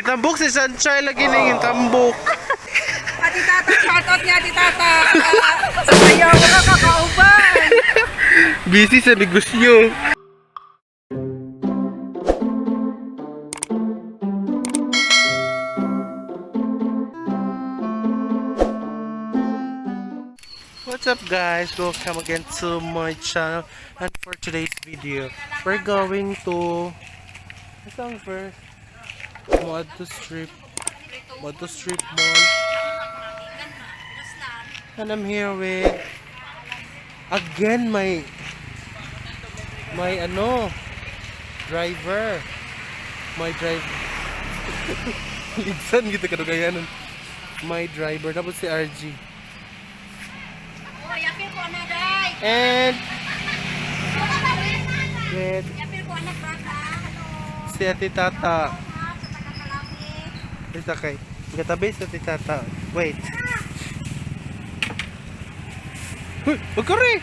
Nitambok si Sunshine lagi ning tambok. Ati Tata, shoutout niya Ati Tata. Sa sayaw ka kakauban. Busy sa negosyo. What's up, guys? Welcome again to my channel, and for today's video we're going to saan first? Moadto Strip. Moadto Strip Mall. And I'm here with again my my ano driver. My driver. Ligsan kita kadugayanan. My driver tapos si RG. Oh, yapil ko na day. And with Yapil ko anak bata. Hello. si Ate Tata. Sa taga-Kalapit. It's okay. Katabi sa Ate Tata. Wait. Huy, wag ka rin!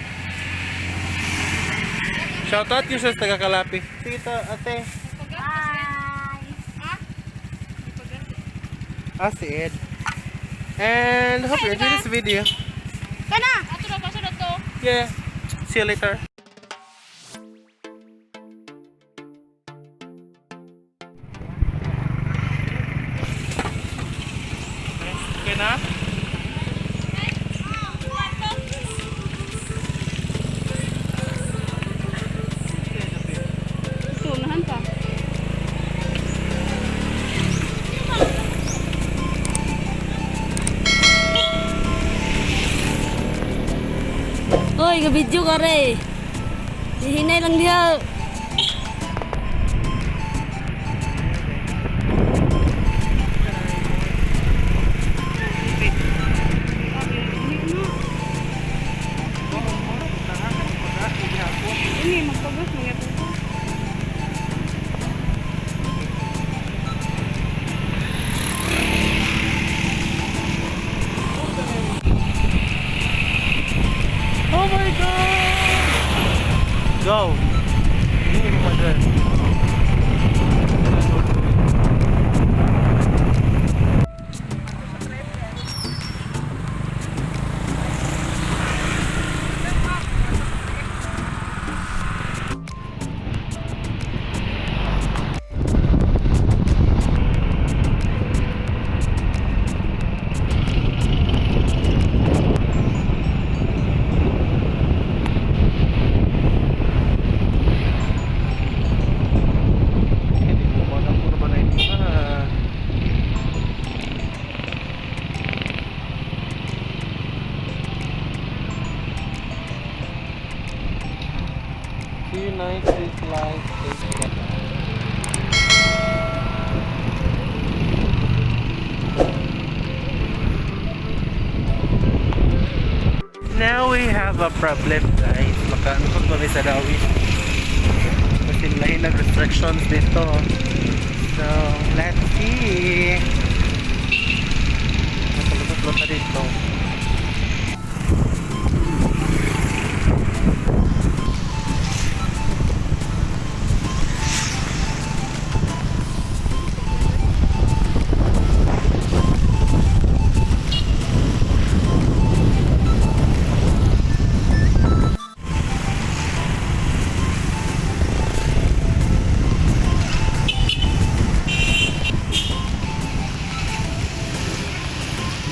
Shoutout yung sa taga Kalapi. Sige to, ate. Hi. Ah, si Ed. And hope you enjoy this video. Kana. Ato na paso na to. Yeah. See you later. Okay na? Ito, nahan pa. Hoy, ga-video ka re. Hihinay lang diha. Ini magpagos mga ito. Oh my God! Go! Hindi mo ma-drive. Hindi mo ba na puro ba na ito? Ah. See you nice this life. Take care. Now we have a problem, guys. Makaanukot kami sa dawis. Kasi lahi nag restrictions dito. So, let's see. Makalusot pa dito.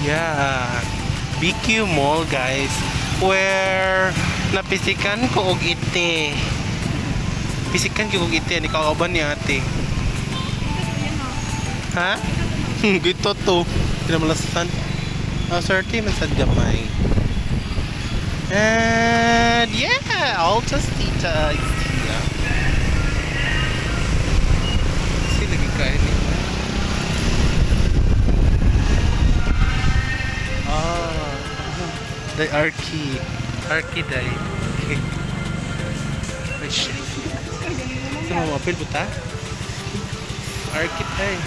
Yeah. BQ Mall, guys, where napisikan ko og ite. Pisikan ko og ite ni kauban ni ate. Ha? Gito to. Pinamalasan. Ah, swerte man sad gamay. And yeah, Alta Tita is here. Sila gikain ni. Ah, the Arki. Arki day. Okay. Ay, shit. Sa mga mapil buta? Arki day.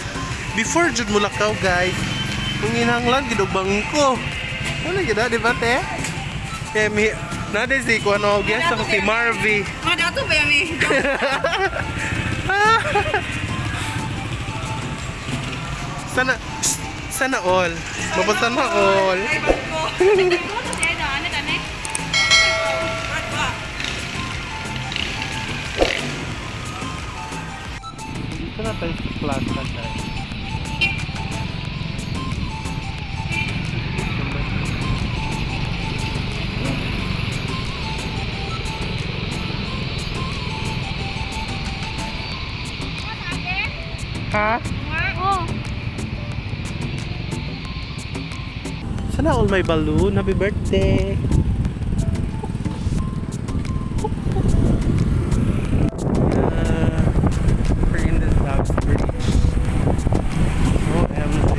Before jud mulakaw, guys, kung inanglan, gidubang ko. Ano gid di ba, te? Kaya mi, na si ko ano, guest ako si Marvy. Mga dato ba yan eh? Sana, sana all. Mapasana all. Ay, ko. Dito na tayo sa plaza, guys. Ha? Oh. Sana all may balloon. Happy birthday! We're in the South Bridge. OMG.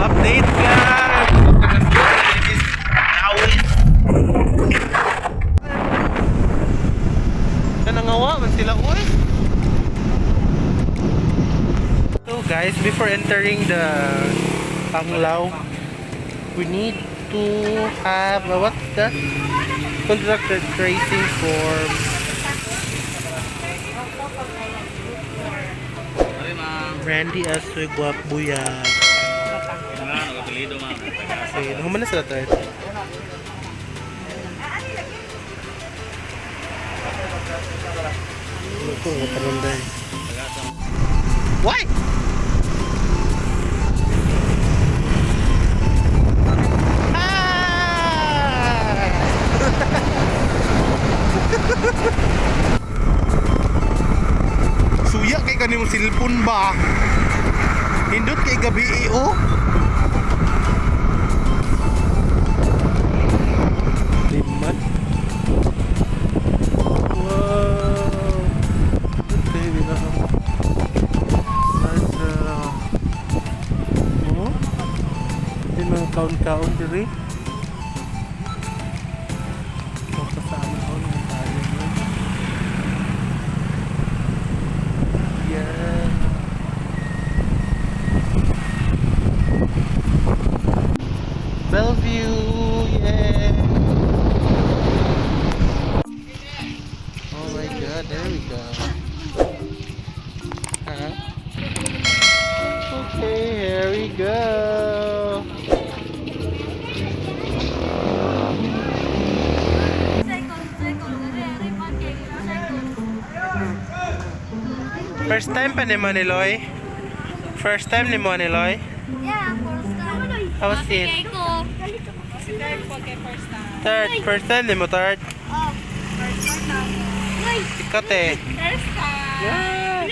Update, guys! Nanangawa man sila, uy! So guys, before entering the Panglao, we need to have what's that? Contracted tracing form. Randy Asoy Guapuyag. Okay, nahuman na sila tayo. Ano ko, matanong dahil. Why? Ah! Suya kay kanimong silpon ba? Hindot kay gabi eh, oh. Limat. Wow. Hindot kay nila. Nasa. Oh. Hindi mga kaon-kaon diri. Baka sa ano na tayo, no? Yeah. Bellevue, yeah. Oh my God, there we go. Huh? Okay, here we go. Second, second, re, parking, second. First time pa ni Maniloy? First time ni Maniloy? Yeah, first time. How was it? Kay ko. Si third po kay first time. Third, first time ni mo, third. Oh. First time. Uy, Ikaw, te. First time. Yeah.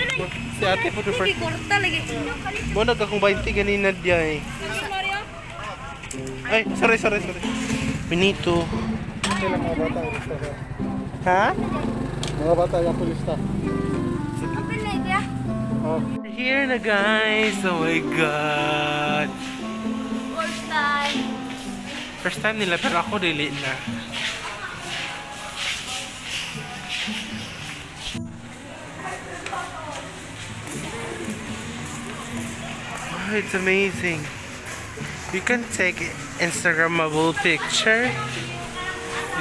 Si ate po the first. hindi korta lagi. Mo akong 20 ganina diya eh. Ano, Mario? Ay, sorry, sorry, sorry. We need to. Sila mga bata, ilista ka. Ha? Mga bata, yung pulista. Apil na ito ya. Oh. We're here na, guys. Oh my God. First time. First time nila pero ako dili na. Oh, it's amazing. You can take Instagrammable picture.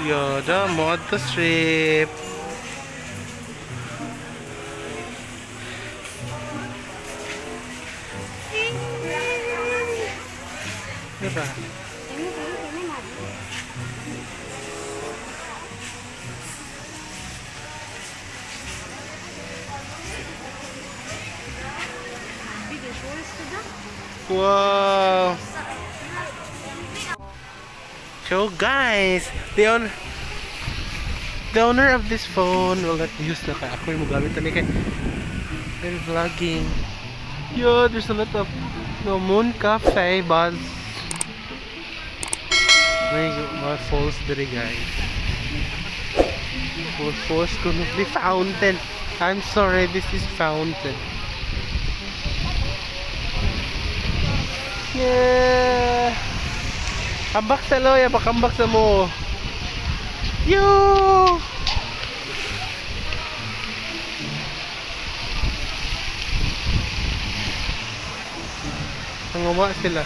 Yoda mod the strip. Diba? Wow. So guys, the owner of this phone will not use na kay ako yung mogamit ani kay I'm vlogging. Yo, there's a lot of no Moon Cafe buzz. May mga falls diri, guys. Falls, falls kuno the fountain. I'm sorry, this is fountain. Yeah. Ambak sa loya, bak ambak sa mo. Yo! Nangawa sila.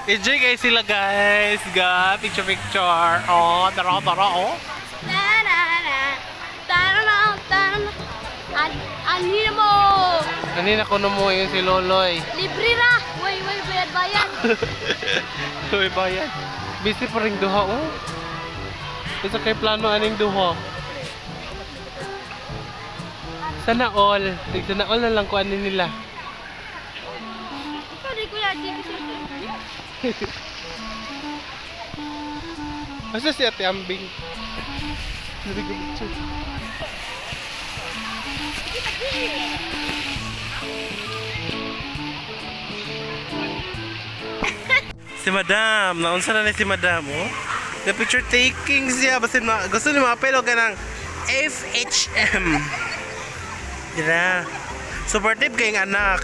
Enjoy guys sila, guys. Ga, picture picture. Oh, tara tara oh. Na na na. Anhin mo! Kanina ko na mo yun si Loloy. Libre ra! Way, way, bayad, bayad! Uy, bayan. Busy pa rin duha, oh. Isa kay plano aning duha. Sana all. Sana all na lang ko ani nila. Ikaw di ko yan, di ko Asa si Ate Ambing? Hindi ko picture. Si Madam, naunsa na ni si Madam, oh. The picture taking siya, basta na, gusto niya mapelo ka ng FHM. Dira. Supportive kayong anak.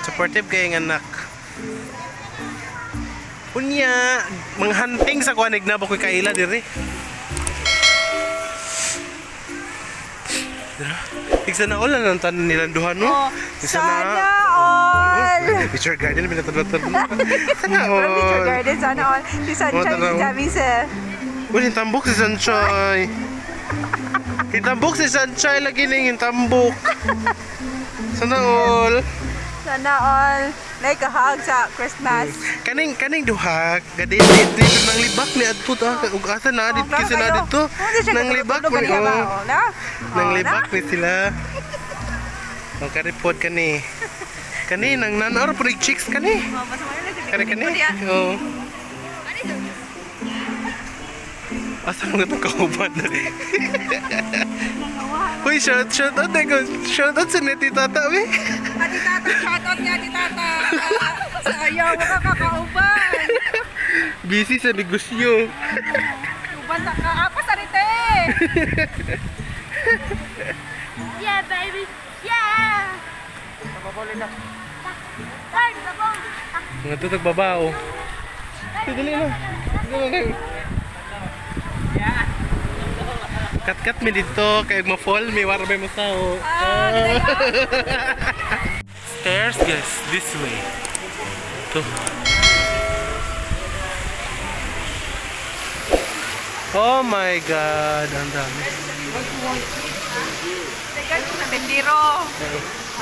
Supportive kayong anak. Unya, manghunting sa kuanig na bakoy kaila diri. Dira. Igsa na all na ng tanan nilang duha no. Oh, Igsa sana all! Oh, Picture garden pinatadatan. Sana all. From Picture Garden, sana all. Si Sunshine, si tanaw. Jamisa. Uy, hitambok si Sanchay. Hitambok si Sanchay lagi ning hitambok. Sana all. Sana all. Like a hug sa Christmas. Kaning kaning duha gadi dito nang libak ni adto ta ug asa na Oh, dito kasi na dito nang libak mo mo ni. oh. Oh, na? Nang Oh, na? libak ni sila. Ang karipod kani. Kani nang nanor pud chicks kani. Oh, basta mo na Kani kani. Oh. Asa mo itong kauban na rin? Uy, shout, shout out eh. Shout out sa neti tata, we. Ati Tata, shoutout nga Ati Tata. Sa ayaw mo ka kakauban. Busy sa negosyo. Uban na ka. Apas arite. Yeah, baby! Yeah! Ay, babaw! Mga tutog babao. Dali na. Dali na. Kat-kat mi dito kay ma-fall mi wara may masao. Ah, ganda. Stairs guys, this way. To. Oh my God, ang dami. Teka, sa bendiro.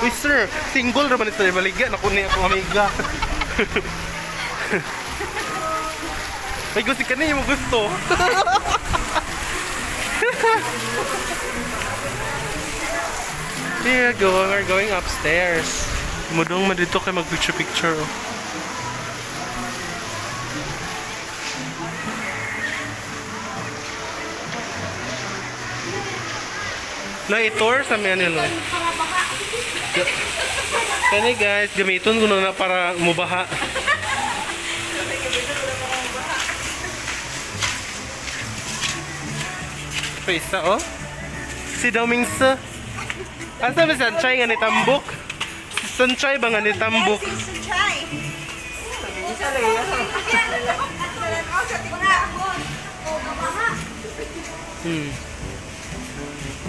Uy sir, single ra man ito baligya na kuni ako amiga. Ay gusto ka niya mo gusto. Here go, we're going upstairs. Mudong man dito kay mag picture picture. Oh. Loy, i-tour sa mga nilo. Kani guys, gamiton ko na na para mubaha. Ito isa oh. Si Domingsa. Asa ba Sanchay nga ni Tambok? Si Sanchay ba nga ni Tambok? Sunshine.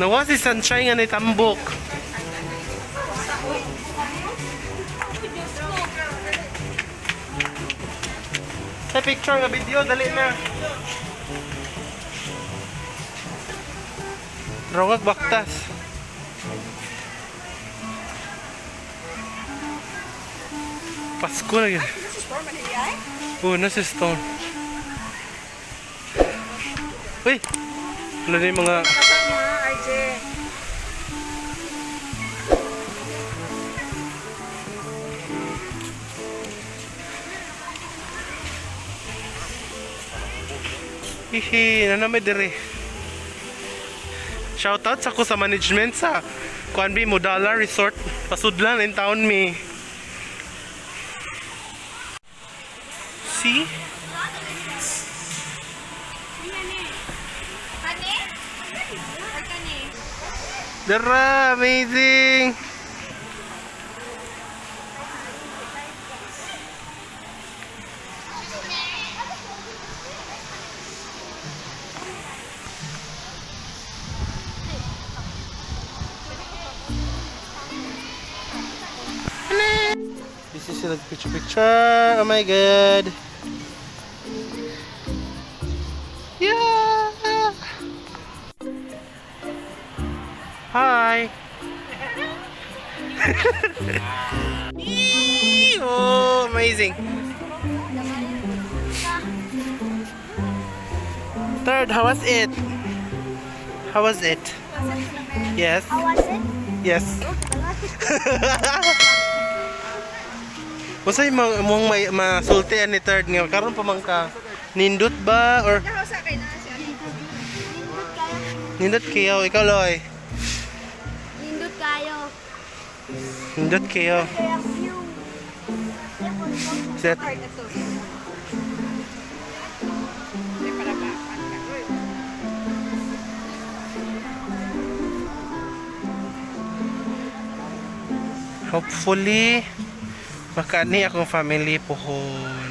Nawa si Sanchay nga ni Tambok. Sa picture nga video, dali na. Rongag baktas. Pasko na yun. Oo, nasa stone. Uy! Wala na yung mga... Kasama, RJ. Hihi, nanamay dire. Shoutout sa ko sa management sa Kuan B Modala Resort. Pasudlan in town mi. See? Kani? Or kani? Dara, amazing. This is like picture picture. Oh my God. Yeah. Hi. Oh, amazing. Third, how was it? How was it? Yes. How was it? Yes. Unsay mong mong may masulti ani third nga karon pa man ka nindot ba or Nakausa kay na siya. Nindot kayo. Nindot kayo ikaw, Loy? Nindot kayo. Nindot kayo. Kaya view. Set. Card ato. May palabakan ka. Hopefully makaani akong family pohon.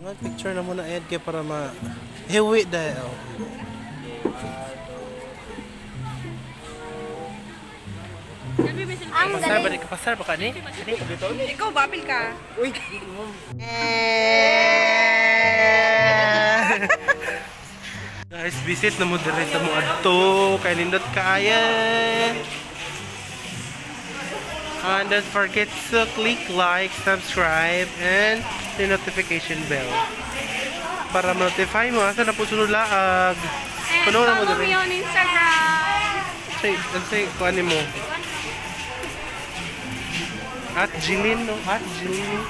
Nga picture na muna Ed kay para ma hiwi dahil. Oh. Ang Pasar ba galing. di ka pasar ba ka ni? Ikaw, bapil ka. Guys, visit na mo dire sa mo adto kay nindot kaaya. And don't forget to click like, subscribe, and the notification bell para ma-notify mo asa na po sunod laag. And Puno na mo follow dire. me on Instagram. Say, say, kuan mo. At Jilin, no? At Jilin.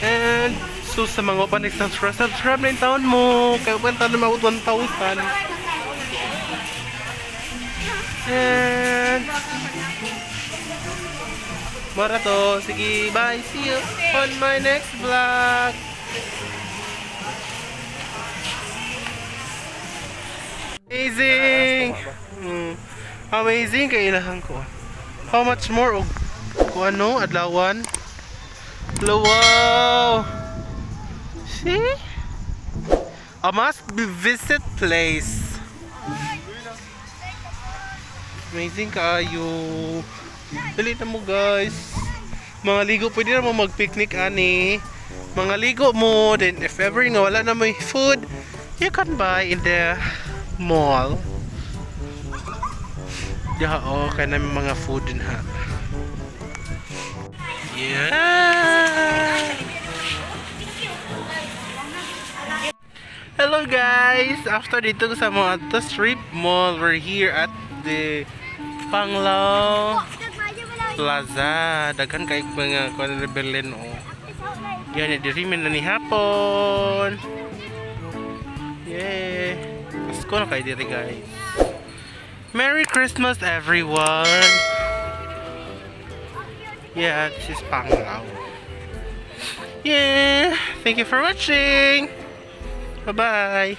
And, so sa mga pa nag-subscribe, subscribe na yung taon mo. Kaya pa yung taon na mabot 1,000. And, mara to. Sige, bye. See you on my next vlog. Amazing! Amazing kay ilahan ko. How much more og kung ano adlawan? Hello, wow! See? A must be visit place. Amazing kaayo. Dali na mo, guys. Mga ligo, pwede na mo mag-picnic ani. Mga ligo mo, then if ever nga wala na may food, you can buy in the mall. Yeah, oh, kaya namin mga food din ha. Yeah! Hello guys! After dito sa mga the strip mall, we're here at the Panglao Plaza. Daghan kay mga kuan Berlin oh. Yan, diri man na ni hapon. Yeah. Pasko na kayo diri, guys. Merry Christmas, everyone! Yeah, this is Panglao. Yeah! Thank you for watching! Bye-bye!